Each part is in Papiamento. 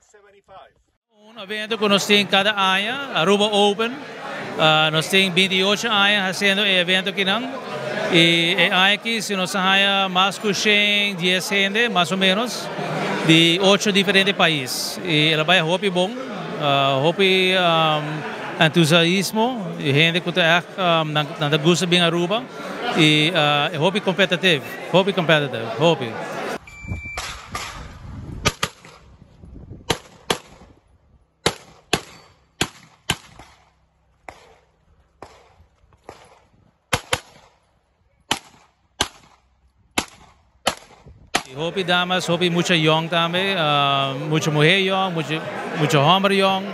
1975. Un evento cu nos tin cada aña, Aruba Open. Nos tin 28 aña haciendo e evento akinan. Y e aña aki si nos a haya mas cu 110 hende, mas o menos, di ocho diferente pais. Y el a bay hopi bon, hopi entusiasmo, y hende cu ta echt nan ta gusta bin Aruba. Y hopi competitive, hopi competitive, hopi. Hopi damas, hopi mucha yong tambe, mucha muher yong, mucha homber yong,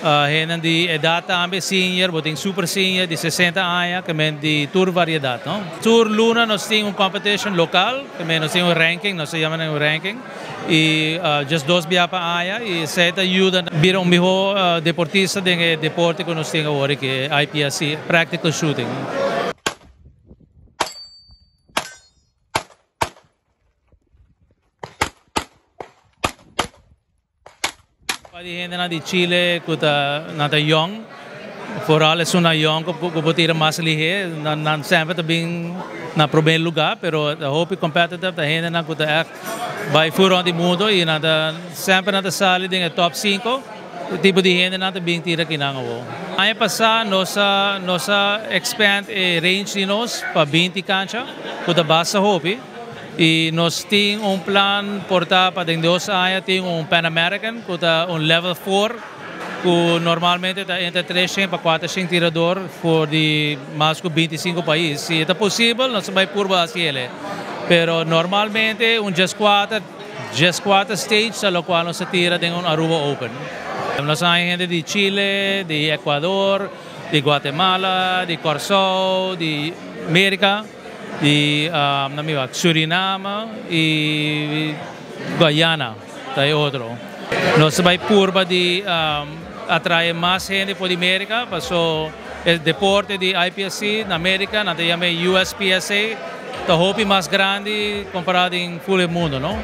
hende di edad tambe, senior, bo tin super senior di 60 aña, ke men di tur variedad, no? Tur luna nos tin un competition local, ke men nos tin un ranking, nos ta yama un ranking, y just dos bia pa aña, y esey ta yuda bira un miho deportista den e deporte cu nos tin awor, cu IPSC, Practical Shooting. Pa di hendenan di Chile cu ta nan ta yong, vooral esunnan yong cu por tira mas lihe, nan semper ta bin na prome lugar, pero ta hopi competitive, ta hendenan cu ta echt bay full rond di mundo y nan ta semper nan ta sali den e top 5, e tipo di hendenan ta bin tira akinan awo. Aña pasa nos a nos a expand e range di nos pa 20 cancha cu ta basta hopi. Y nos tin un plan por ta pa den 2 aña tin un Pan American cu ta un level 4 cu normalmente ta entre 300 pa 400 tirador for di mas cu 25 pais. Si ta posibel, nos ta bay purba haci'e. Pero normalmente un 14 stage ta locual nos ta tira den un Aruba Open. Nos tin hende di Chile, di Ecuador, di Guatemala, di Corsou, di America, di no, Suriname y Guyana, ta otro. Nos ta bay purba di atrae mas hende for di America, paso e deporte di IPSC na America, nan ta yama USPSA, ta hopi mas grandi compara cu full mundo, no?